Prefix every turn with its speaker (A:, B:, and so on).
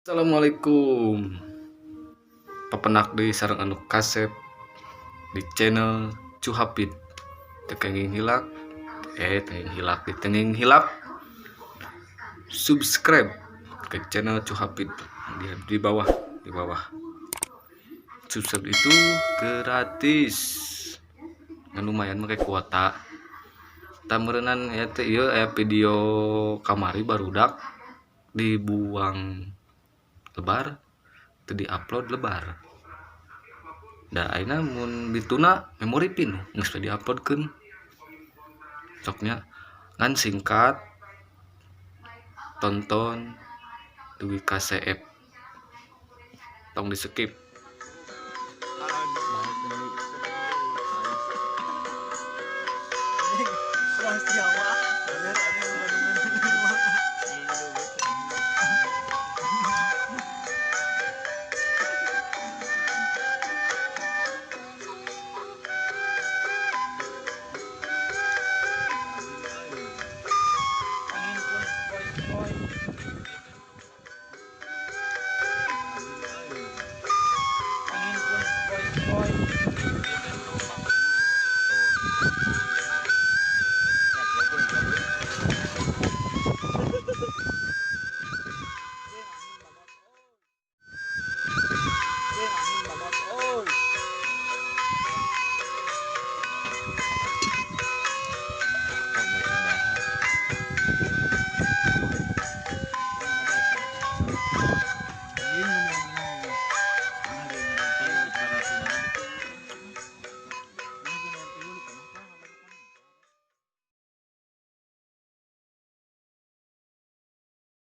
A: Assalamualaikum. Papendak deui sareng anu kasep di channel Cuhapit. Teu kenging hilap, teu kenging hilap, teu kenging hilap subscribe ke channel Cuhapit di bawah, di bawah. Subscribe itu gratis, ngan lumayan make kuota. Tah, meureunan ya teh ieu aya video kamari barudak dibuang lebar, teu diupload lebar. Da ayeuna mun dituna memori pinuh, geus teu diuploadkeun. Sok nya, ngan singkat, tonton dugi ka seep. Tong di skip.